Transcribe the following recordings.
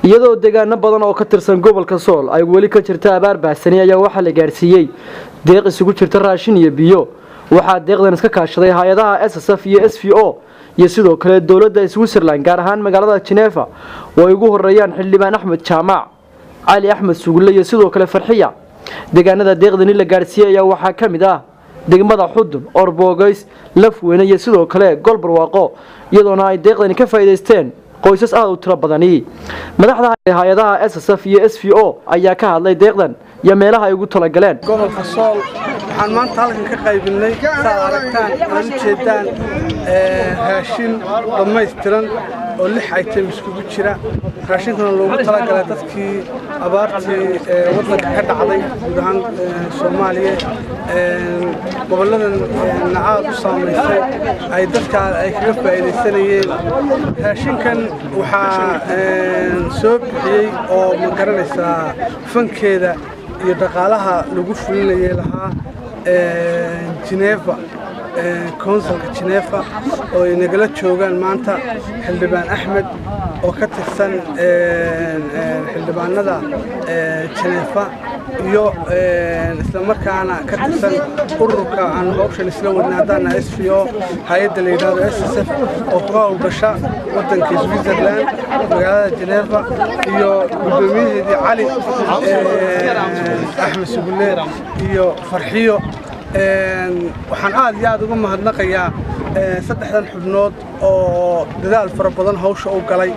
Iyadoo deegaano badan oo ka tirsan gobolka Sool ay weli ka jirta abaar baahsani ayaa waxaa la gaarsiiyey deeq isugu jirta raashin iyo biyo. Waxaa deeqdan iska kaashaday hay-adaha SSF iyo SVO iyo sidoo kale dowladda Switzerland, gaar ahaan magaalada Geneva, oo ay ugu horeeyaan xildhibaan Axmed Jaamac, Cali Axmed Sugulle iyo sidoo kale Farxiya. Deegaanada deeqdani la gaarsiiyey ayaa waxaa ka mid ah degmada Xudun, Orbogays, Lafweyne iyo sidoo kale Golbarwaaqo, iyadoona ay deeqdani ka faa'iidaysteen qoysas aada u tiro badani. Madaxda hay-adaha SSF iyo SVO ayaa ka hadlay deeqdan iyo meelaha ay ugu talagaleen. Gobolka Sool waxaan maanta halkan ka qaybinay, saad aragtaan aad u jeedaan, raashin dhammaystiran oo 6 item iskugu jira. Raashinkana loogu talagalay dadkii abaartii waddanka ka dhacday, guud ahaan Soomaaliya, gobolladan aad u saamaysay, ay dadka ay kaga faa'iidaysanayeen. Raashinkan waxaa soo bixiyey oo, ma garanaysaa, fankeeda iyo dhaqaalaha lagu fulinayay lahaa Geneva, konsulka Geneva, oo ay nagala joogaan maanta xildhibaan Axmed oo ka tirsan xildhibaanada Geneva iyo islamarkaana ka tirsan ururka aan hawshan isla wadna haddaana SVO, hay-adda la yidhahdo SSF oo ka howlgasha waddanka Switzerland, magaalada Geneva, iyo guddoomiyaheedii Cali Axmed Sugulle iyo Farxiyo. Waxaan aad iyo aad uga mahadnaqayaa saddexdan xubnood oo dadaal fara badan hawsha u galay,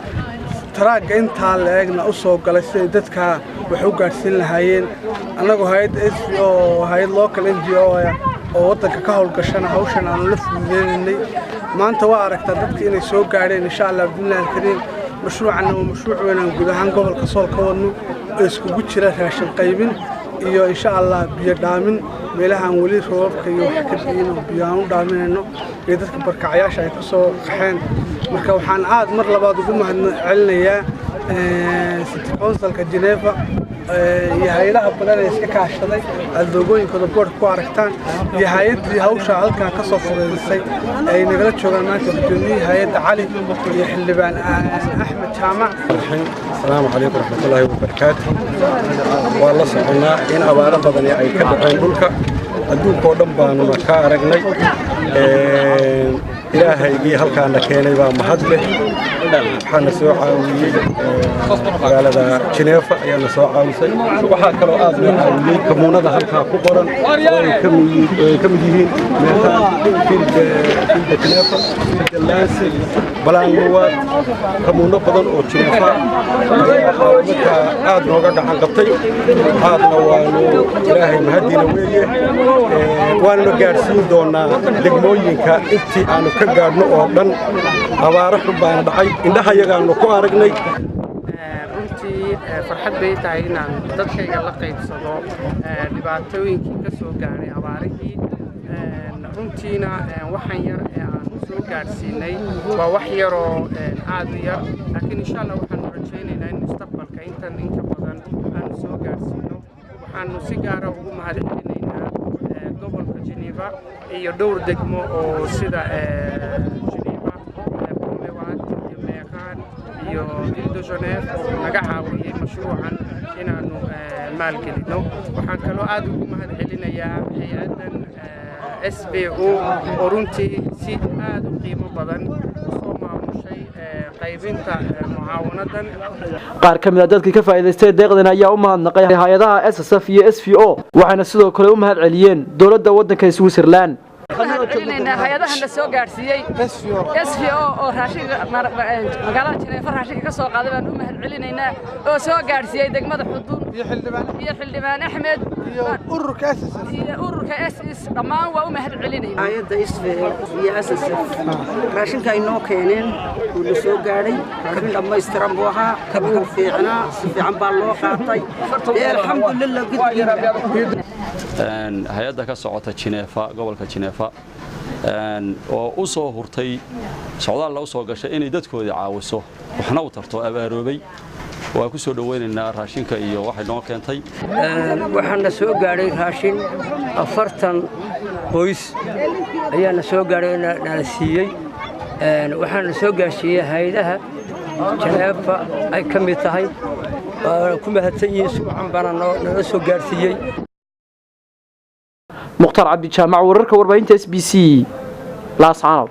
taraagga intaa la eegna u soo galay siday dadka wax u gaadhsiin lahaayeen. Annagoo hay-adda SVO, hay-ad local NGO oo waddanka ka howlgashana, hawshan aanu la fududeynaynay. Maanta waa aragtaa dadka inay soo gaadheen, insha Allah bidnillahi alkariim. Mashruucanna waa mashruuc weyn aan guud ahaan gobolka Sool ka wadno oo iskugu jira raashin qaybin iyo, insha Allah, biyo dhaamin meelahaan weli roobabka iyo wax ka di'in oo biyo aan u dhaaminayno iyo dadka barkacyaasha ay ka soo qaxeen. Marka waxaan aad mar labaad ugu mahad celinayaa city councilka Geneva iyo hay-adaha badan ee iska kaashaday, aad loogooyinkooda boodhka ku aragtaan, iyo hay-addii hawsha halkaa ka soo fudeydisay, ay nagala joogaan maanta guddoomiyihii hay-adda Cali iyo xildhibaan Axmed Jaamac. Asalaamu calaykum raxmatullaahi wabarakaatu. Waan la soconnaa in abaaro badani ay ka dhaceen dhulka adduunka oo dhan baanuna ka aragnay. Ilaahaygii halkaana keenay baa mahad leh. Waxaana soo caawiyey magaalada Jineefa ayaana soo caawisay. Waxaa kaloo aad noo caawiyey kamuunada halkaa ku qoran oo ay ka mid yihiin Meetaan, Filda Jineefa, Filda Laansi, Balaanluwaad, kamuuno badan oo Jineefa markaa aad nooga gacan qabtay. Aadna waanu Ilaahay mahadiina weeye. Waanuna gaadhsiin doonaa degmooyinka intii aanu ka gaadhno oo dhan. Abaaro xun baana dhacay, indhahayagaanu ku aragnay. Runtii farxad bay tahay inaan dadkayga la qaybsado dhibaatooyinkii ka soo gaadhay abaarihii. Runtiina waxan yar ee aan soo gaadhsiinay waa wax yaroo aad u yar, laakiin insha Allah waxaanu rajaynaynaa in mustaqbalka intan inka badan aanu soo gaadhsiino. Waxaanu si gaara ugu mahad celinaynaa gobolka Geneva iyo dhowr degmo oo sida Geneva, Plan-les-Ouates iyo Meyrin iyo Ville de Genève oo naga caawiyey mashruucan inaanu maalgelino. Waxaan kaloo aad ugu mahad celinayaa hay-addan SVO oo runtii si aad u qiimo badan usoo maamushay qaybinta mucaawanadan. Qaar ka mid a dadkii ka faa'iidaystay deeqdan ayaa u mahadnaqay hay-adaha SSF iyo SVO, waxayna sidoo kale u mahad celiyeen dowladda waddanka Switzerland. Mahad celinaynaa hay-adahan la soo gaadhsiiyey, SVO oo raashinka magaalada Jineefa raashinka ka soo qaaday baan u mahad celinaynaa, oo soo gaadhsiiyey degmada Xudun, iyo xildhibaan Axmed iyo ururka SSF iyo ururka SS. Dhammaan waa u mahad celinaynaa. Hay-adda SVO iyo SSF raashinka ay noo keeneen wuu na soo gaadhay. Raashin dhammaystiran buu ahaa, wuu fiicnaa, si fiican baa loo qaatay dee, alxamdulilah. Hay-adda ka socota Jineefa, gobolka Jineefa, oo u soo hurtay socdaal u soo gashay inay dadkoodii caawiso, waxna u tarto abaaroobay, waa ku soo dhowaynaynaa raashinka iyo waxay noo keentay. Waxaana soo gaadhay raashin 40 qoys ayaana soo gaadhay, nala siiyey. Waxaana soo gaarsiiyey hay-adaha Janeefa ay ka mid tahay. Waana ku mahadsan yihiin, si wacan baana nala soo gaadhsiiyey. Mukhtaar Cabdijaamac, wararka warbaahinta SBC, Laascaanood.